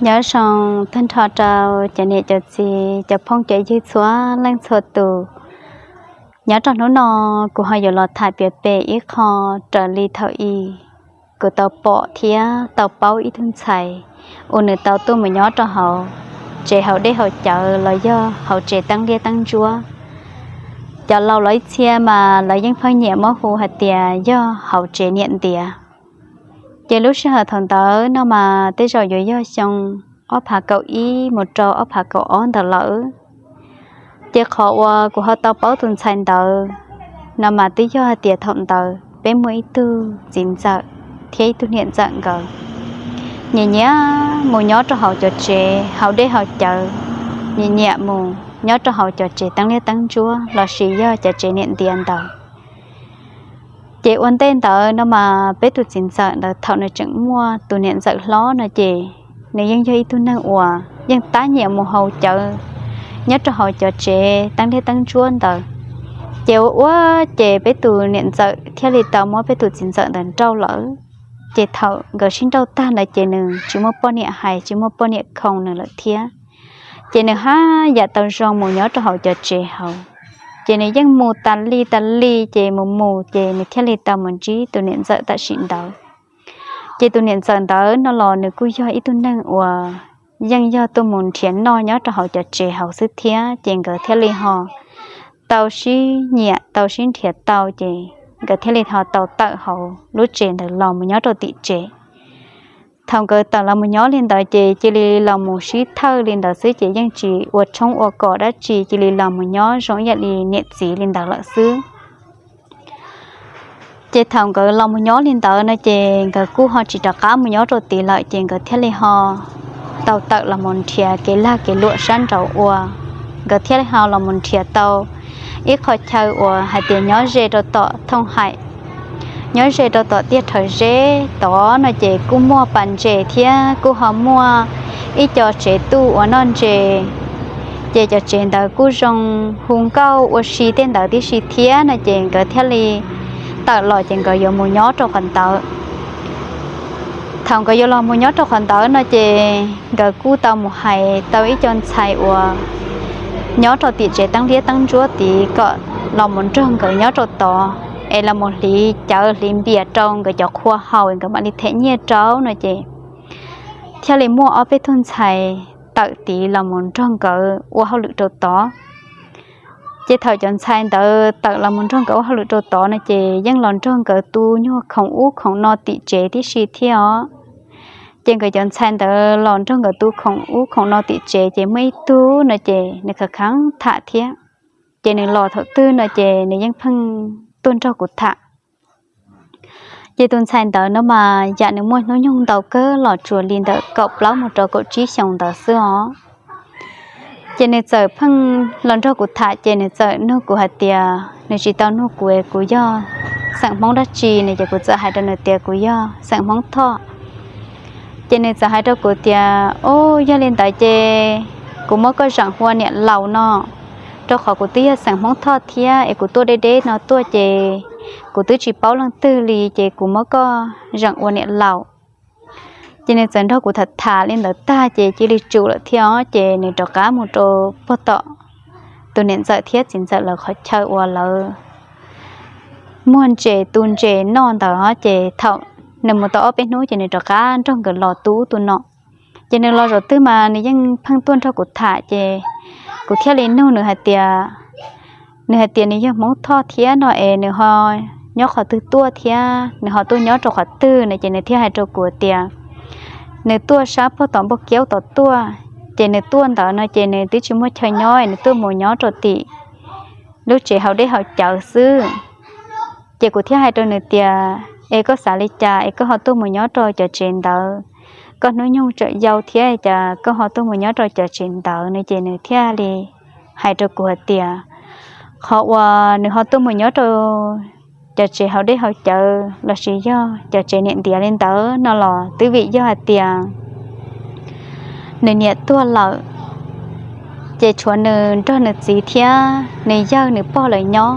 Nyob zoo tag nrho rau cov niam cov txiv, cov phooj cov ywg txhua leej txhua tus. Nyob rau hnub no, kuv ho yuav los tham piav pem ib qho raws li thaum ub kuv tau pom thiab tau paub ib tug ntxhais uas nws tau tuaj mus nyob rau hauv tsev hauv dej hauv cawv los yog hauv tsev teeb liab teeb ntsuab. Cov laus los ib txhia mas lawv yeej pheej nyiam muab hu hais tias yog hauv tsev niam ntiav. Ces lub sij hawm thaum ntawd no mas tej zaum yuav yog xyoo ob phav kaum ib mus rau ob phav kaum ob ntawd lawm. Ces qhov uas kuv ho tau paub tus ntxhais ntawd no mas twb yog hais tias thaum ntawd peb muaj ib tug txiv ntxawm thiab ib tug niam ntxawm nkawd nyiam nyiam mus nyob rau hauv cov tsev hauv dej hauv cawv, nyiam nyiam mus nyob rau hauv cov tsev teeb liab teeb ntsuab lossis yog cov tsev niam ntiav ntawd. Ces ua ntej ntawd no mas peb tus txiv ntxawm ntawd thaum nws tseem muaj tus niam ntxawm hlob no ces nws yeej yog ib tug neeg uas yeej tab nyiam mus haus cawv nyob rau hauv cov tsev teeb liab teeb ntsuab ntawd. Ces ua ua ces peb tus niam ntxawm thiaj li tau muab peb tus txiv ntxawm ntawd nrauj lawm. Ces thaum nkawd sib nrauj tag ntawd ces nws tsis muaj poj niam hais tsis muaj poj niam khoo nws lawm thiab. Ces nws haj yam tau zoo mus nyob rau hauv cov tsev hauv. Ces nws yeej mus tas li tas li ces mus mus ces nws thiaj li tau mus ntsib tus niam ntxawm tam sim ntawd. Ces tus niam ntxawm ntawd no los nws kuj yog ib tug neeg uas yeej yog tuaj mus nrhiav noj nyob rau hauv cov tsev hauv xwb thiab ces nkawd thiaj li ho tau sib nyiam tau sib nrhiav tau ces nkawd thiaj li ho tau tawm hauv lub tsev ntawd los mus nyob rau tim tsev. Thaum nkawd tawm los mus nyob li ntawd ces cia li los mus sib thawj li ntawd xwb ces yeej tsis ua tshoob ua kos dab tsi, cia li los mus nyob zoo ib yam li niam txiv li ntawd lawm xwb. Ces thaum nkawd los mus nyob li ntawd no ces nkawd kuj ho tsis rov qab mus nyob rau tid lawm ces nkawd thiaj li ho tau tawm los mus nrhiav kev lag kev luam sab nraud ua. Nkawd thiaj li ho los mus nrhiav tau ib qho chaw uas hais tias nyob ze rau tom thooj haim, nyob ze rau tom tiaj rhawv zeb tod no ces kuj muaj pas ntses thiab kuj ho muaj ib co tsev tuj ua noj ntses. Ces cov tsev ntawd kuj zoo hu nkauj ua si tej ntawd tib si thiab no ces nkawd thiaj li tawm los ces nkawd yuav mus nyob rau qhov ntawd. Thaum nkawd yuav los mus nyob rau qhov ntawd no ces nkawd kuj tau mus hais tau ib co ntxhais uas nyob rau tim tsev teeb liab teeb ntsuab tid kom los mus nrog nkawd nyob rau tod es los mus hliv cawv hliv npias rau nkawd cov qhua haus nkawd mam li them nyiaj rau no ces thiaj li muaj ob peb tug ntxhais tawm tid los mus nrog nkawd ua hauj lwm rau tod. Ces thaum cov ntxhais ntawd tawm los mus nrog nkawd ua hauj lwm rau tod no ces yeej los nrog nkawd tu nyuag khoom ub khoom no tim tsev tib si thiab os. Ces nkawd cov ntxhais ntawd los nrog nkawd tu khoom ub khoom no tim tsev ces muaj ib tug no ces nws khav khav tham thiab. Ces nws los thaum twg no ces nws yeej pheej tuaj nrog kuv tham. Ces tus ntxhais ntawd no mas yam nws muaj hnub nyoog ntau kawg los tsuas li ntawm kaum plaub mus rau kaum tsib xyoos ntawd xwb os. Ces nws txawm pheej los nrog kuv tham ces nws txawm nug kuv hais tias nws tsis tau nug kuv es kuv yog xeem Hmoob dab tsi no ces kuv txawm hais rau nws tias kuv yog xeem Hmoob Thoj. Ces nws txawm hais rau kuv tias, Au, yog li ntawd ces kuv muab koj zeem hu ua niam laus no, rau qhov kuv twb yog xeem Hmoob Thoj thiab es kuv tuaj deb deb no tuaj ces kuv twb tsis paub leej twg li ces kuv muab koj zeem ua niam laus. Ces nws txawm nrog kuv tham tham li ntawd tag ces cia li tsum lawm thiab os, ces nws rov qab mus rau pog tom tus niam ntxawm thiab txiv ntxawm lawv qhov chaw uas lawv muag ntses tu ntses noj ntawd os. Ces thaum nws mus tau ob peb hnub ces nws rov qab nrog nkawd los tu ub tu no. Ces nws los zaum twg mas nws yeej pheej tuaj nrog kuv tham ces kuv thiaj li nug nws hais tias, nws hais tias nws yog Hmoob Thoj thiab no es nws ho nyob qhov twg tuaj thiab nws ho tuaj nyob rau qhov twg no ces nws thiaj hais rau kuv tias nws tuaj sab pog tom npauj kiaub tom tuaj. Ces nws tuaj ntawd no ces nws twb tsis muaj chaw nyob es nws tuaj mus nyob rau tim lub tsev hauv dej hauv cawv xwb. Ces kuv thiaj hais rau nws tias, Es koj xav li cas es koj ho tuaj mus nyob rau cov tsev ntawd? Koj hnub nyoog tseem yau thiab cas koj ho tuaj mus nyob rau cov tsev ntawd no? Ces nws thiaj li hais rau kuv hais tias qhov uas nws ho tuaj mus nyob rau cov tsev hauv dej hauv cawv lossis yog cov tsev niam ntiav li ntawd no los twb vim yog hais tias nws niam tuag lawm, ces tshuav nws nrog nws txiv thiab nws yawg nws pog lawv nyob.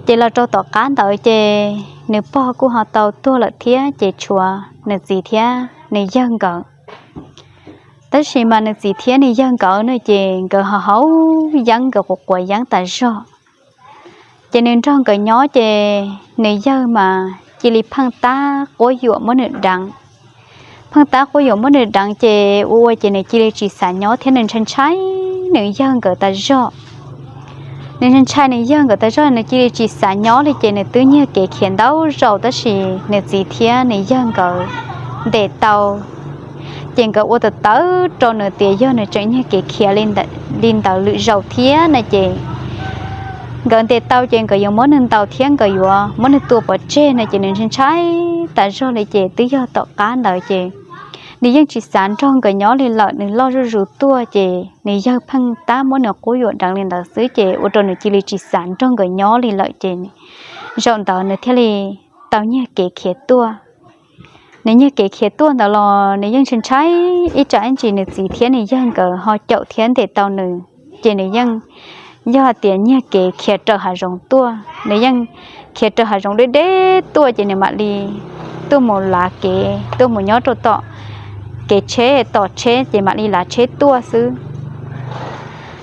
Ces los rau tom qab ntawd ces nws pog kuj ho tau tuag lawm thiab ces tshuav nws txiv thiab nws yawg nkawd. Tab sis mas nws txiv thiab nws yawg nkawd no ces nkawd ho haus yeeb, nkawd quav quav yeeb tas zog. Ces nws nrog nkawd nyob ces nws yawg mas cia li pheej tab quab yuam muab nws deev. Pheej tab quab yuam muab nws deev ces ua ua ces nws cia li tsis xav nyob thiab nws ntshai ntshai nws yawg nkawd tas zog. Nws ntshai ntshai nws yawg nkawd tas zog, nws cia li tsis xav nyob li ces nws twb nyiag kev khiav ntau zaus tab sis nws txiv thiab nws yawg nkawd ntes tau. Ces nkawd ua tawv tawv rau nws tias yog nws tseem nyiag kev khiav li ntawd lwm zaus thiab no ces nkawd ntes tau ces nkawd yuav muab nws ntaus thiab nkawd yuav muab nws tua pov tseg no ces nws ntshai ntshai tas zog li ces twb yog tom qab ntawd ces nws yeej tsis xav nrog nkawd nyob li lawm, nws loj zuj zus tuaj ces nws yawg pheej tab muab nws quab yuam deev li ntawd xwb ces ua rau nws cia li tsis xav nrog nkawd nyob li lawm ces zaum ntawd nws thiaj li tau nyiag kev khiav tuaj. Nws nyiag kev khiav tuaj ntawd los nws yeej ntshai ntshai ib tsam ib ntsis nws txiv thiab nws yawg nkawd ho caum thiab ntes tau nws, ces nws yeej yog hais tias nyiag kev khiav raws hav zoov tuaj, nws yeej khiav raws hav zoov deb deb tuaj ces nws mam li tuaj mus lav kev tuaj mus nyob rau tom kev tsheb, tom tsheb ces mam li lav tsheb tuaj xwb.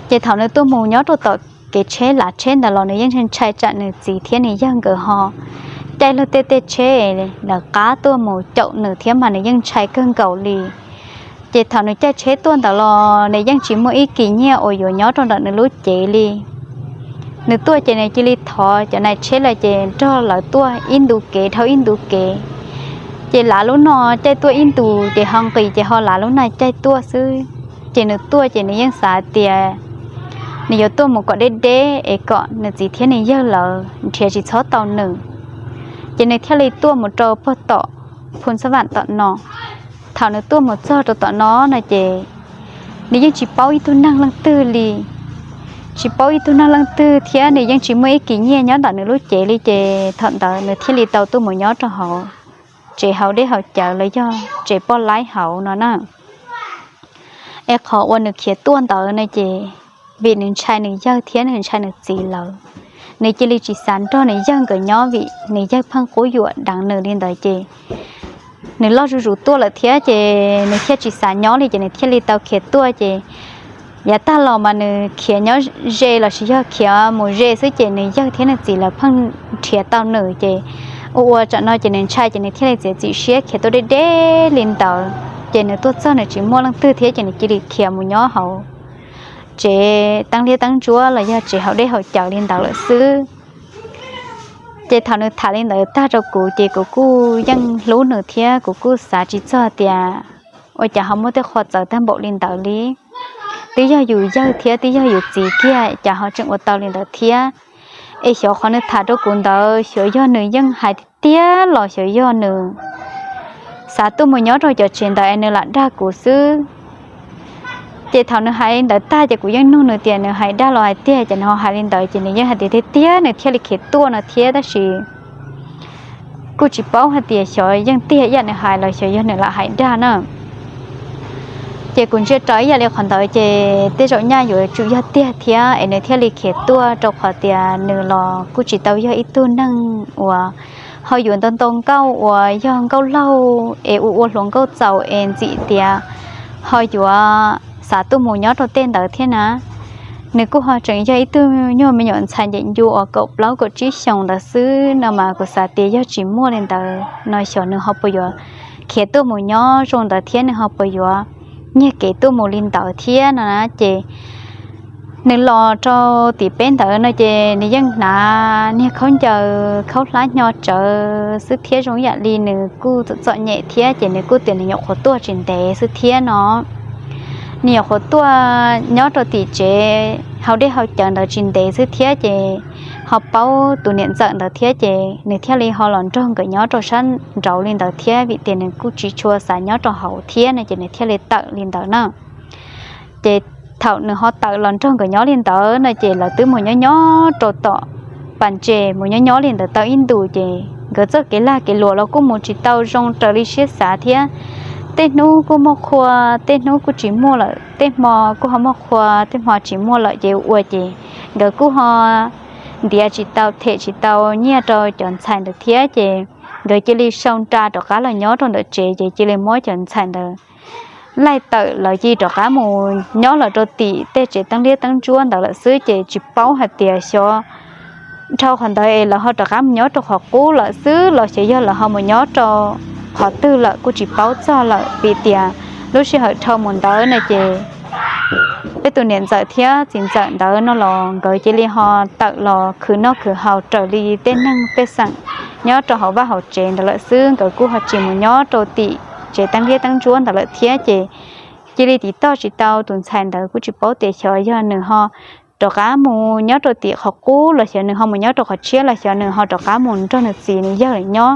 Ces thaum nws tuaj mus nyob rau tom kev tsheb lav tsheb ntawd los nws yeej ntshai tsam nws txiv thiab nws yawg nkawd ho caij luag tej tej tsheb ntawm qab tuaj mus caum nws thiab mas nws yeej ntshai kawg nkaus li. Ces thaum nws caij tsheb tuaj ntawd los nws yeej tsis muaj ib kis nyiaj uas yuav nyob rau ntawm nws lub cev li. Nws tuaj ces nws cia li thov cov nais tsheb lawm ces nrog lawv tuaj ib ntu kev dhau ib ntu kev. Ces lav lub no caij tuaj ib ntus ces ho nqis ces ho lav lub na caij tuaj xwb. Ces nws tuaj ces nws yeej xav tias nws yuav tuaj mus kom deb deb es kom nws txiv thiab nws yawg lawv nrhiav tsis txhob tau nws. Ces nws thiaj li tuaj mus rau pog tom Phu Xab Vam tom no. Thaum nws tuaj mus txog rau tom no no ces nws yeej tsis paub ib tug neeg leej twg li, tsis paub ib tug neeg leej twg thiab nws yeej tsis muaj ib kis nyiaj nyob ntawm nws lub cev li ces thaum ntawd nws thiaj li tau tuaj mus nyob rau hauv tsev haus dej haus cawv los yog tsev poj laib hauv no na. Es qhov uas nws khiav tuaj ntawd no ces vim nws ntshai nws yawg thiab nws ntshai nws txiv lawv, nws cia li tsis xav nrog nws yawg nkawd nyob vim nws yawg pheej quab yuam deev nws li ntawd ces nws loj zuj zus tuaj lawm thiab ces nws thiaj tsis xav nyob li ces nws thiaj li tau khiav tuaj ces yav tag los mas nws khiav nyob ze los sis yog khiav mus ze xwb ces nws yawg thiab nws txiv lawv pheej nrhiav tau nws ces ua ua tsam no ces nws ntshai ces nws thiaj li txiav txim siab khiav tuaj deb deb li ntawd. Ces nws tuaj txog nws tsis muaj leej twg thiab ces nws cia li khiav mus nyob hauv tsev teeb liab teeb ntsuab los yog tsev haus dej haus cawv li ntawd lawm xwb. Ces thaum nws tham li ntawd tag rau kuv ces kuv kuj yeej hlub nws thiab kuv kuj xav tsis txog tias ua cas ho muaj tej qho txawv tag npaum li ntawd li. Twb yog yus yawg thiab twb yog yus txiv kiag cas ho tseem ua tau li ntawd thiab. Es xyov qhov nws tham rau kuv ntawd xyov yog nws yeej hais tiag tiag los xyov yog nws xav tuaj mus nyob rau cov tsev ntawd es nws lam dag kuv xwb. Ces thaum nws hais li ntawd tag ces kuv yeej nug nws tias nws hais dag los hais tiag ces nws ho hais li ntawd ces nws yeej hais tias tiag tiag nws thiaj li khiav tuaj no thiab tab sis kuj tsis paub hais tias xyov yeej tiag ib yam nws hais los xyov yog nws lam hais dag na. Ces kuv ntsia raws ib yam li qhov ntawd ces tej zaum nyaj yuav tsum yog tiag thiab es nws thiaj li khiav tuaj rau qhov tias nws los kuj tsis tau yog ib tug neeg uas ho yuav ntau ntau nkauj uas yog nkauj laug es ua ua hluas nkauj txaus es ntxim tias ho yuav xav tuaj mus nyob rau tej ntawd thiab na. Nws kuj ho tseem yog ib tug nyuag me nyuam ntxhais ncem ncu uas kaum plaub kaum tsib xyoos ntawd xwb no mas kuv xav tias yog tsis muaj li ntawd no xyov nws ho puas yuav khiav tuaj mus nyob zoo ntawd thiab nws ho puas yuav nyiag kev tuaj mus li ntawd thiab no na. Ces nws los rau tim peb ntawd no ces nws yeej hnav niag khaub ncaws khaub hlab hnyo tsawv xwb thiab zoo yam li nws kuj txom txom nyem thiab ces nws kuj tias nws nyuam qhuav tuaj tsis ntev xwb thiab no. Nws nyuam qhuav tuaj nyob rau tim tsev haus dej haus cawv ntawd tsis ntev xwb thiab ces ho paub tus niam ntxawm ntawd thiab ces nws thiaj li ho los nrog nkawd nyob rau sab nraud li ntawd thiab vim tias nws kuj tsis tshua xav nyob rau hauv thiab no ces nws thiaj li tawm li ntawd na. Ces thaum nws ho tawm los nrog nkawd nyob li ntawd no ces lawv twb mus nyob nyob rau tom pas ntses mus nyob nyob li ntawd tau ib ntus ces nkawd txoj kev lag kev luam los kuj mus tsis tau zoo raws li siab xav thiab. Tej hnub kuj muaj qhua, tej hnub kuj tsis muaj lawm, tej hmo kuj ho muaj qhua tej hmo tsis muaj lawm ces ua ces nkawd kuj ho ntiav tsis tau them tsis tau nyiaj rau cov ntxhais ntawd thiab ces nkawd cia li sau nra rov qab los nyob rau ntawm tsev ces cia li muab cov ntxhais ntawd laij tawm lawv cia li rov qab mus nyob lawm rau tim tej tsev teeb liab teeb ntsuab ntawd lawm xwb ces tsis paub hais tias xyov dhau qhov ntawd es lawv ho rov qab mus nyob rau qhov qub lawm xwb los xyov yog lawv ho mus nyob rau qhov twg lawm kuj tsis paub txog lawm vim tias lub sij hawm dhau mus ntawd no ces peb tus niam ntxawm thiab txiv ntxawm ntawd no los nkawd cia li ho tawm los khwv noj khwv haus raws li tej neeg pej xeem nyob rau hauv vaj hauv tsev ntawd lawm xwb, nkawd kuj ho tsis mus nyob rau tim tsev teeb liab teeb ntsuab ntawd lawm thiab ces cia li tiv toj tsis tau tus ntxhais ntawd kuj tsis paub tias xyov yog nws ho rov qab mus nyob rau tim qhov qub los xyov nws ho mus nyob rau qhov tshiab los xyov nws ho rov qab mus nrog nws txiv nws yawg lawm nyob.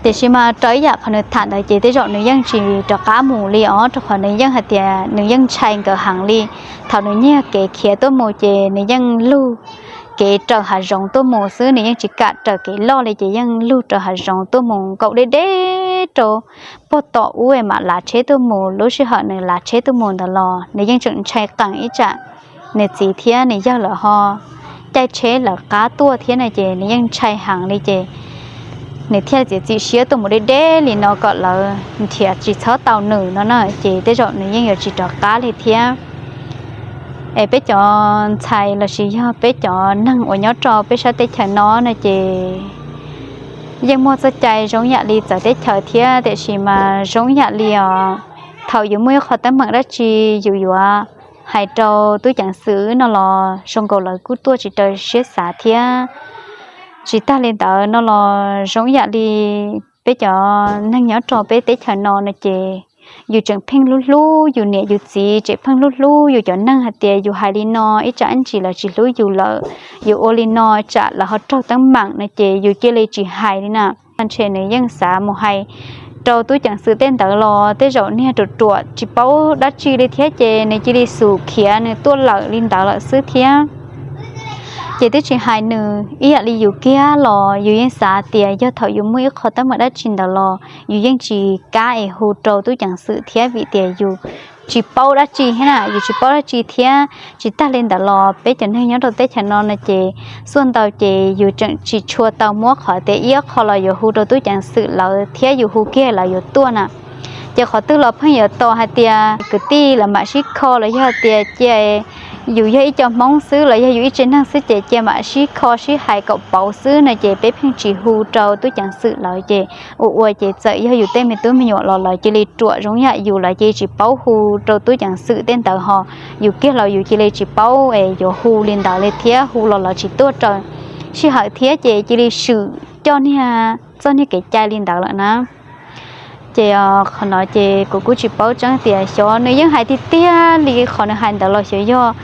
Tiam sis mas raws ib yam qhov nws tham ntawd ces tej zaum nws yeej tsis rov qab mus li os, rau qhov nws yeej hais tias nws yeej ntshai nkawd heev li. Thaum nws nyiag kev khiav tuaj mus ces nws yeej lug kev raws hav zoov tuaj mus xwb, nws yeej tsis kam raws kev loj li ces yeej lug raws hav zoov tuaj mus nkaum deb deb rau pog tom ub mam lav tsheb tuaj mus. Lub sij hawm nws lav tsheb tuaj mus ntawd los nws yeej tseem ntshai qees ib tsam nws txiv thiab nws yawg lawv ho caij tsheb lawv qab tuaj thiab no ces nws yeej ntshai heev li ces nws thiaj txiav txim siab tuaj mus deb deb li no kom lawv nrhiav tsis txhob tau nws no na ces tej zaum nws yeej yuav tsis rov qab li thiab. Es peb cov ntxhais los sis yog peb cov neeg uas nyob rau peb sab teb chaws no no ces yeej muaj txoj cai zoo yam li txawv teb chaws thiab, tiam sis mas zoo yam li os, thaum yus muaj ib qho teeb meem dab tsi yus yuav hais rau tub ceev xwm no los zoo nkaus lawv kuj tuaj tsis raws siab xav thiab. Tsis tag li ntawd no los zoo yam li peb cov neeg nyob rau peb teb chaws no no ces yus tseem pheej hlub hlub yus niam yus txiv, tseem pheej hlub hlub yus cov neeg hais tias yus hais li no ib tsam ib ntsis lawv tsis hlub yus lawm, yus ua li no tsam lawv ho raug teeb meem no ces yus cia li tsis hais li na. Ntshe nws yeej xav mus hais rau tub ceev xwm tej ntawd los tej zaum niag ruam ruam tsis paub dab tsi li thiab ces nws cia li xub khiav nws tuaj lawm li ntawd lawm xwb thiab. Ces twb tsis hais nws, ib yam li yus kiag los yus yeej xav tias yog thaum yus muaj ib qho teeb meem dab tsi ntawd los yus yeej tsis kam es hu rau tub ceev xwm thiab vim tias yus tsis paub dab tsi thiab na, yus tsis paub dab tsi thiab. Tsis tag li ntawd los peb cov neeg nyob rau teb chaws no no ces xuaj ntau ces yus tseem tsis tshua tau muab qhov tias ib qho los yuav hu rau tub ceev xwm lawv thiab yus hu kiag lawv yuav tuaj na. Ces qhov twg los pheej yuav tos hais tias kwv tij lawv mam sib kho los yog tias cia yus yog ib co Hmoob xwb los yog yus ib tsev neeg xwb ces cia mam sib kho sib hais kom pauv xwb no ces peb pheej tsis hu rau tub ceev xwm lawv ces ua ua ces txawm yog yus tej me tub me nyuam los lawv cia li ruam zoo yam yus, lawv cia li tsis paub hu rau tub ceev xwm tej ntawd ho yus kiag los yus cia li tsis paub es yuav hu li ntawd li thiab, hu los lawv tsis tuaj raws sij hawm thiab ces cia li swm coj niag txoj niag kev cai li ntawd lawm na. Ces qhov no ces kuv kuj tsis paub tseeb tias xyov nws yeej hais tiag tiag li qhov nws hais ntawd los xyov yog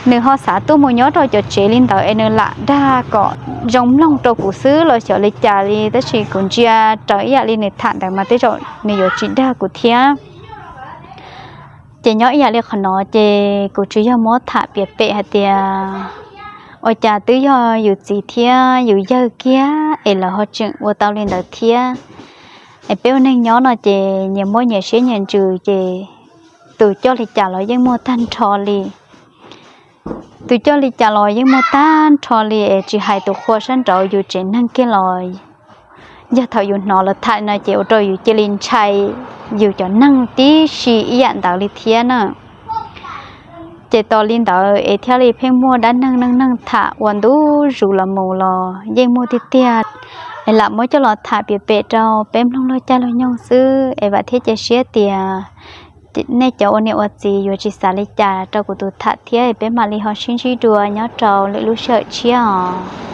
nws ho xav tuaj mus nyob rau cov tsev li ntawd es nws lam dag kom zoo mloog rau kuv xwb los xyov li cas li, tab sis kuv ntsia raws ib yam li nws tham ntawd mas tej zaum nws yuav tsis dag kuv thiab. Ces nyob ib yam li qhov no ces kuv tsuas yog muab tham piav pem hais tias ua cas twb yog yus txiv thiab yus yawg kiag es lawv ho tseem ua tau li ntawd thiab. Es peb ua neeg nyob no ces nyias muaj nyias siab nyias ntsws ces tus coj li cas los yeej muaj tag nrho li. Tus coj li cas los yeej muaj tag nrho li es tsis hais tus qhua sab nraud yus tsev neeg kiag los yog thaum yus hnov lawv tham no ces ua rau yus cia li ntshai yus cov neeg tib si ib yam ntawd li thiab na. Ces tos li ntawd es thiaj li pheej muaj dab neeg neej neeg tham ua ntu zus los mus los yeej muaj tiag tiag. Es lam muab coj los tham piav pem rau peb mloog luag caij luag nyoog xwb es vam thiab cia siab tias nej cov ua niam ua txiv yuav tsis xav li cas rau kuv tus tham thiab, peb mam li ho sib ntsib dua nyob rau lwm lub sij hawm tshiab os.